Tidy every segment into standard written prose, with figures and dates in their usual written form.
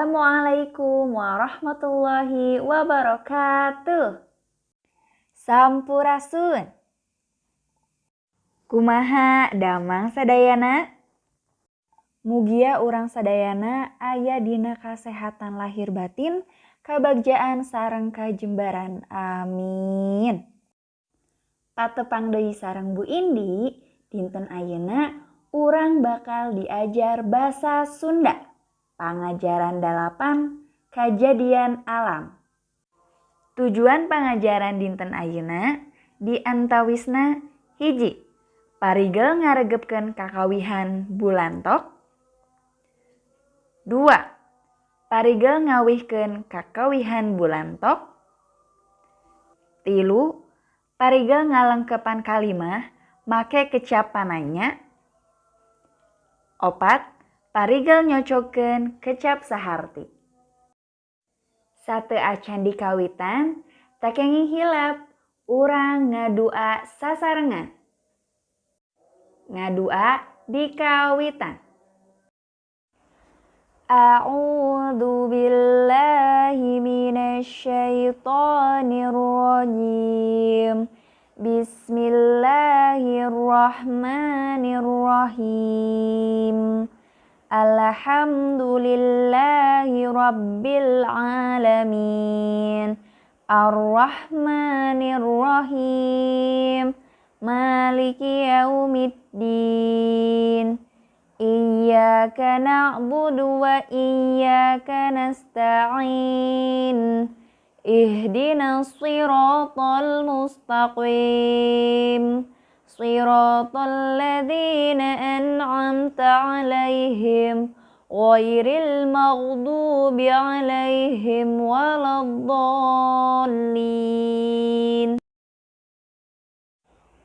Assalamualaikum warahmatullahi wabarakatuh. Sampurasun. Kumaha damang sadayana? Mugia urang sadayana aya dina kasehatan lahir batin, kabagjaan sareng kajembaran. Amin. Patepang deui sareng Bu Indi, dinten ayeuna urang bakal diajar basa Sunda. Pangajaran 8, kajadian alam. Tujuan pangajaran dinten ayeuna diantawisna hiji, parigel ngaregepkeun kakawihan bulantok. 2, parigel ngawihkeun kakawihan bulantok. 3, parigel ngalengkepan kalimah make kecap pananya. 4, parigel nyocokeun kecap saharti. Sate acan dikawitan, tak kenging hilap, urang ngadua sasarengan. Ngadua dikawitan. A'udzu billahi minasyaitonir rajim. Bismillahirrahmanirrahim. Alhamdulillahi rabbil alamin. Arrahmanir rahim. Maliki yaumiddin. Iyyaka na'budu wa iyyaka nasta'in. Ihdinas siratal mustaqim. Siratal ladzina an'amta 'alaihim ghairil maghdubi 'alaihim waladdallin.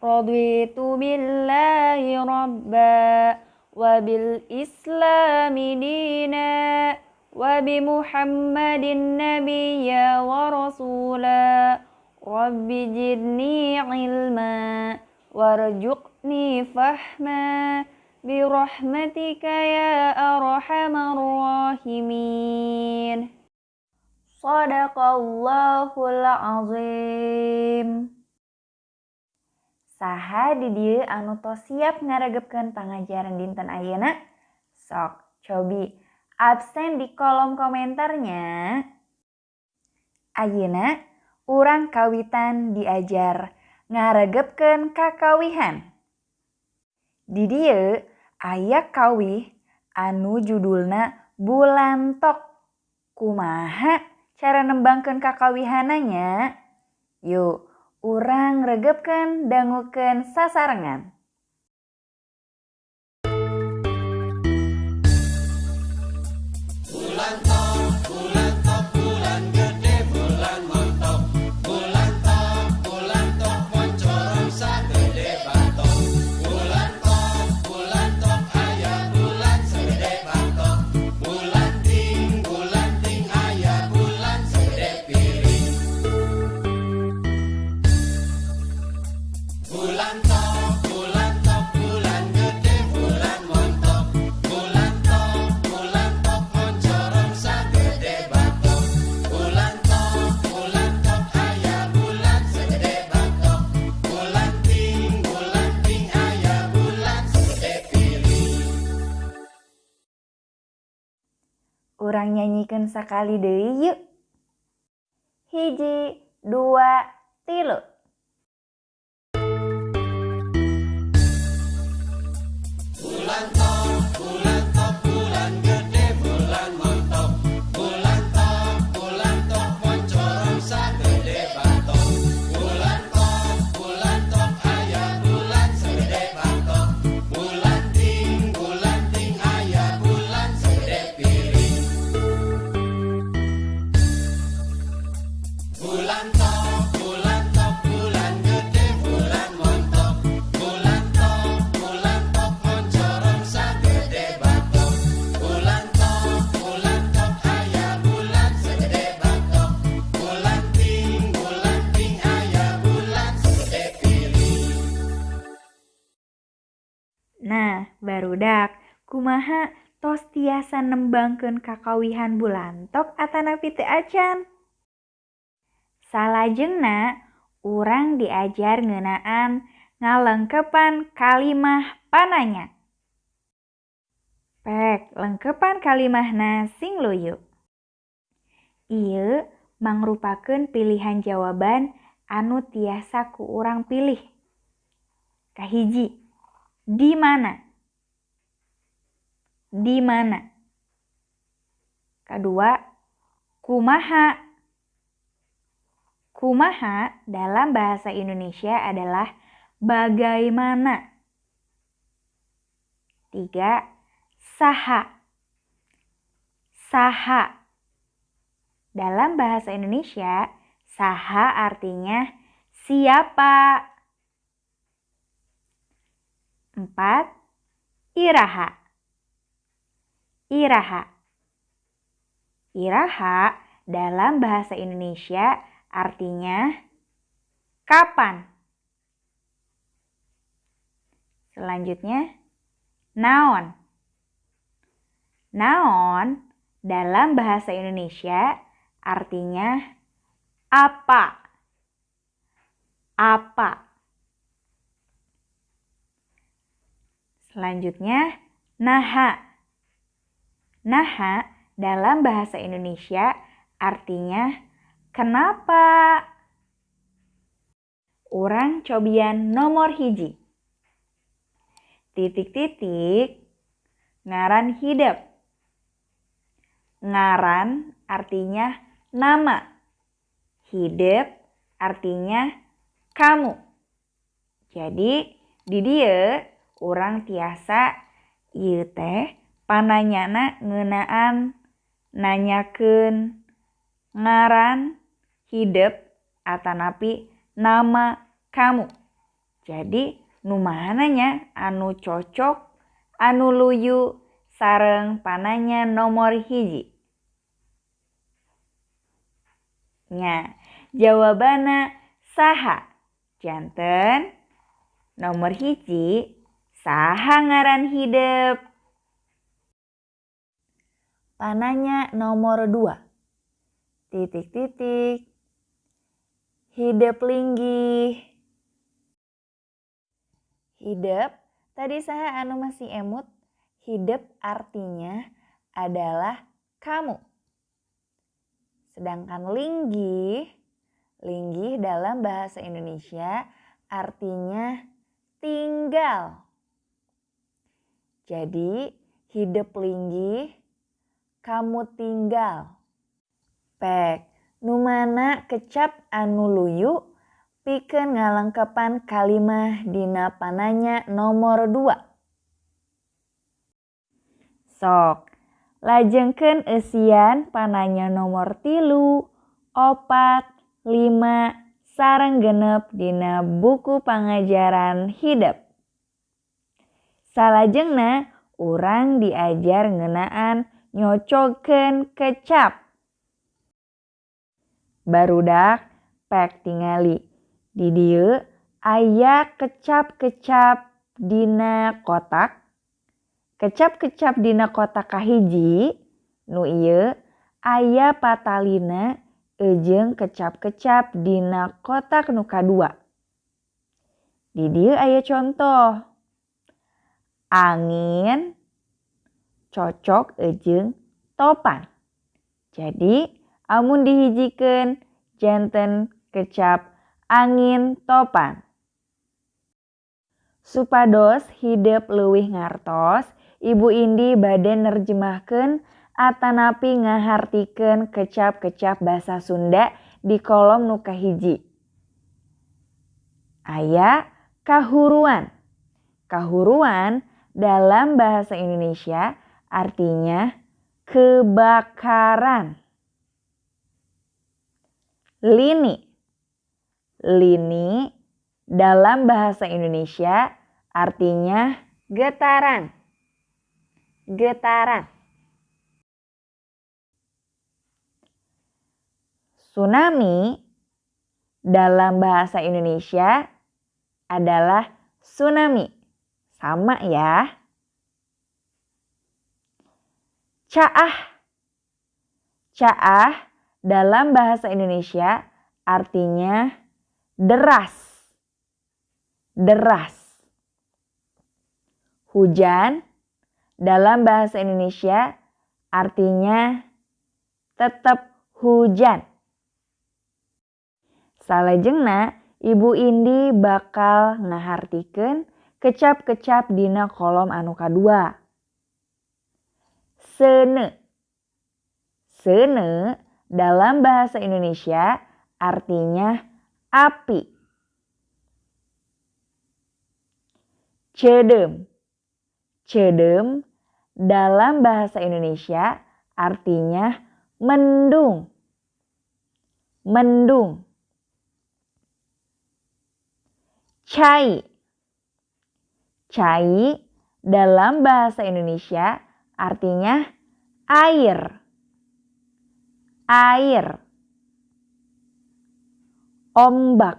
Raditu billahi rabba wa bil islami dina wa bi Muhammadin nabiyya wa rasula. Rabbi zidni ilma warzuqni fahma birahmatika ya arhamar rahimin. Shadaqallahul azim. Saha di dieu anu tos siap ngaregepkeun pangajaran dinten ayeuna? Sok cobi absen di kolom komentarnya. Ayeuna urang kawitan diajar ngaregepkeun kakawihan. Di dieu aya kawih anu judulna Bulantok. Kumaha cara nembangkeun kakawihananya? Yuk, urang regepkeun dangukeun sasarengan. Urang nyanyikan sakali deui yuk. 1, 2, 3. Nah, barudak, kumaha tos tiasa nembangkeun kakawihan bulantok atanapi teu acan? Salajengna urang diajar ngeunaan ngalengkepan kalimah pananya. Pek lengkepan kalimahna sing luyu. Ieu mangrupakeun pilihan jawaban anu tiasa ku urang pilih. Kahiji, di mana? Di mana? Kedua, kumaha? Kumaha dalam bahasa Indonesia adalah bagaimana. Tiga, saha. Saha. Dalam bahasa Indonesia, saha artinya siapa. Empat, iraha. Iraha. Iraha dalam bahasa Indonesia artinya kapan. Selanjutnya, naon. Naon dalam bahasa Indonesia artinya apa. Apa. Selanjutnya, naha. Naha dalam bahasa Indonesia artinya kenapa. Urang cobian nomor 1. Titik-titik ngaran hidep. Ngaran artinya nama. Hidep artinya kamu. Jadi di dieu urang tiasa ieu teh pananyana ngeunaan nanyakeun ngaran hidep atanapi nama kamu. Jadi nu mana nya anu cocok, anu luyu sareng pananya nomor 1. Nya, jawabanna saha. Janten nomor 1 saha ngaran hidep. Pananya nomor 2. Titik-titik hidep linggih. Hidep, tadi saha anu masih emut, hidep artinya adalah kamu. Sedangkan linggih, linggih dalam bahasa Indonesia artinya tinggal. Jadi hidep linggih, kamu tinggal. Pek, nu mana kecap anu luyu pikeun ngalengkepan kalimah dina pananya nomor 2. Sok, lajengkeun eusian pananya nomor 3, 4, 5, sareng 6 dina buku pangajaran hidep. Salajengna urang diajar ngeunaan nyocogkeun kecap. Barudak pek tingali. Di dieu aya kecap-kecap dina kotak. Kecap-kecap dina kotak kahiji nu ieu aya patalina jeung kecap-kecap dina kotak nu kadua. Di dieu aya contoh. Angin cocok jeung topan. Jadi amun dihijikeun janten kecap angin topan. Supados hidep leuwih ngartos, Ibu Indi bade nerjemahkeun atanapi ngahartikeun kecap-kecap basa Sunda di kolom nu kahiji. Aya kahuruan. Kahuruan dalam bahasa Indonesia artinya kebakaran. Lini. Lini dalam bahasa Indonesia artinya getaran. Getaran. Tsunami dalam bahasa Indonesia adalah tsunami. Sama ya. Caah. Caah dalam bahasa Indonesia artinya deras. Deras. Hujan dalam bahasa Indonesia artinya tetap hujan. Salajengna Ibu Indi bakal ngahartikeun kecap-kecap dina kolom anu kadua. Seuneu. Seuneu dalam bahasa Indonesia artinya api. Ceudeum. Ceudeum dalam bahasa Indonesia artinya mendung. Mendung. Cai. Cai dalam bahasa Indonesia artinya air. Air. Ombak.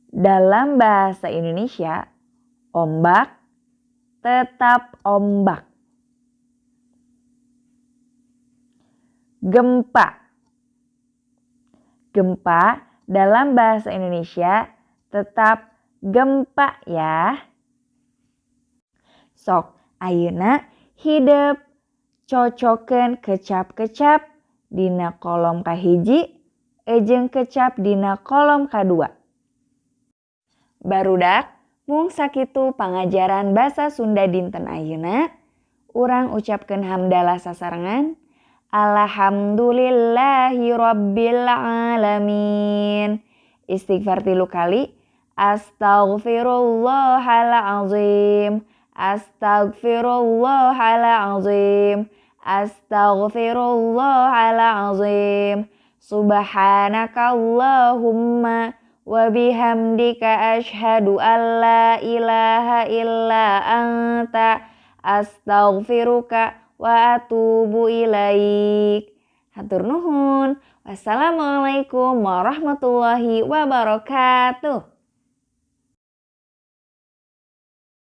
Dalam bahasa Indonesia, ombak tetap ombak. Gempa. Gempa dalam bahasa Indonesia tetap gempa ya. Sok ayeuna hidep cocokeun kecap-kecap dina kolom kahiji jeung kecap dina kolom kadua. Barudak mung sakitu pangajaran basa Sunda dinten ayeuna. Urang ucapkeun hamdalah sasarengan. Alhamdulillahirabbil alamin. Istighfar 3 kali. Astaghfirullahalazim. Astaghfirullahalazim. Astaghfirullahalazim. Subhanakallahumma wa bihamdika asyhadu an la ilaha illa anta astaghfiruka wa atubu ilaik. Hatur nuhun. Wassalamualaikum warahmatullahi wabarakatuh.